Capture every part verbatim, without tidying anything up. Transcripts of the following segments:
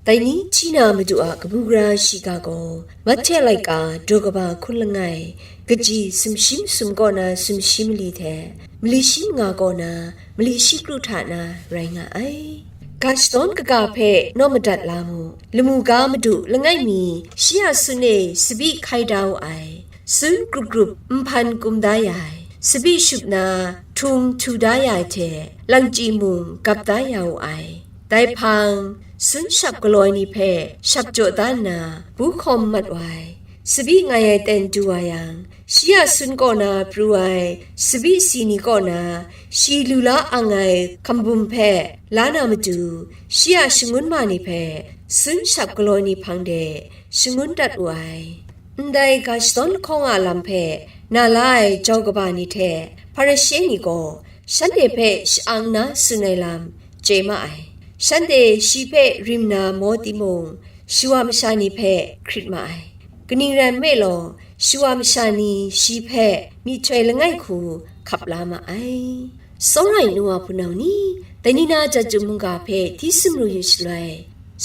Dai ni hti na Madu a kabu gara shiga gaw, Mahte laika daw kaba hkun langai, kaji sumshi masum kaw na sumshi mali hte, mali shi manga kaw na mali shi kru hta na rai nga ai. Ga shadawn kaga hpe naw madat la mu. Lamu ga madu langai mi shi a sun e tsabyi hkai da wu ai. Sun grup grup nhpan kum da ya ai, tsabyi shup na htung htu da ya ai hte, langchyi mung gap da ya wu ai. Dai hpang, sun shap galoi ni hpe shap jaw da nna, bu hkawm mat wa ai. Tsabyi ngai ai ten du wa yang, shi a sun kaw na pru ai tsabyi si ni kaw na shi lu la ang ai hkambum hpe la na matu, shi a shangun ma ni hpe sun shap galoi ni hpang de shangun dat wu ai. Ndai ga shadawn lahkawng a lam hpe na la ai jau kaba ni hte Hparishe ni gaw shanhte hpe sha-ang na tsun ai lam chye ma ai. Shanhte shi hpe rim na maw timung, shawa masha ni hpe hkrit ma ai. Kaning rai nme law, shawa masha ni shi hpe myihtoi langai hku hkap la ma ai. Tsawra ai nu wa hpunau ni, dai ni na Chyeju mungga hpe hti sumru yu shaloi,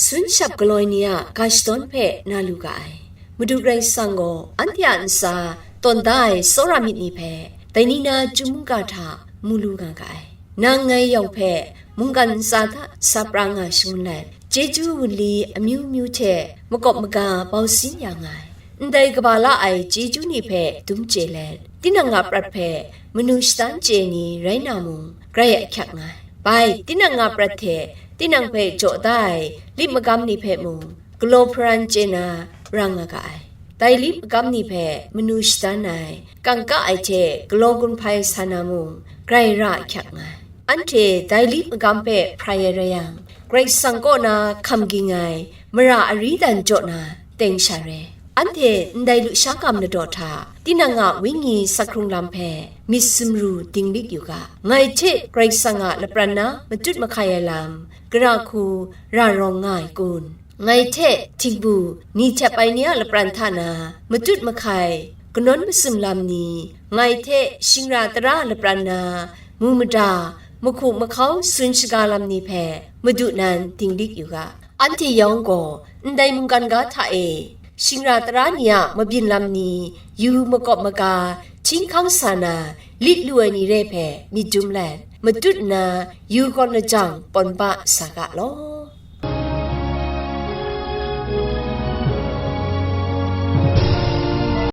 sun shap galoi ni a ga shadawn hpe na lu ga ai. Madu Karai Kasang gaw anhte a ntsa tawn da ai tsawra myit ni hpe, dai ni na Chyeju mungga hta mu lu nga ga ai. Nang ngai yawng hpe mungkan ntsa hta sa pra nga shangun let, chyeju wunli amyu myu hte makawp maga bau sin ya nga ai. Ndai kaba la ai chyeju ni hpe dum chye let, tinang a prat hpe manu shadan chye ni rai na mung, grai ahkyak nga ai. Bai, tinang a prat hte tinang hpe jaw da ai lit magam ni hpe mung, galaw hparan chye na ra nga ga ai. Dai lit magam ni hpe manu shadan ai, kangka ai hte galaw gun hpai sa na mung, grai ra ahkyak nga ai. Anhte dai lit magam hpe hprai ai rai yang, Karai Kasang kaw na hkam ging ai mara ari dan jaw na teng sha re. Anhte ndai lusha gam ladaw hta, tinang a wenyi sak hkrung lam hpe myit sumru dinglik yu ga. Ngai hte Karai Kasang a lapran na matut mahkai ai lam, gara hku ra rawng nga ai kun? Ngai hte htingbu ni htep ai ni a lapran hta na matut mahkai, kanawn masum lam ni, ngai hte shingra tara lapran na mu mada, mahku mahkau tsun shaga lam ni hpe Madu nan dinglik yu ga. Anhte yawng gaw ndai mungkan ga hta e, shingra tara ni a mabyin lam ni, yu makawp maga, htinghkang sa na lit lu ai ni re hpe myit dum let, matut nna yu kawn lajang pawn ba sa ga law.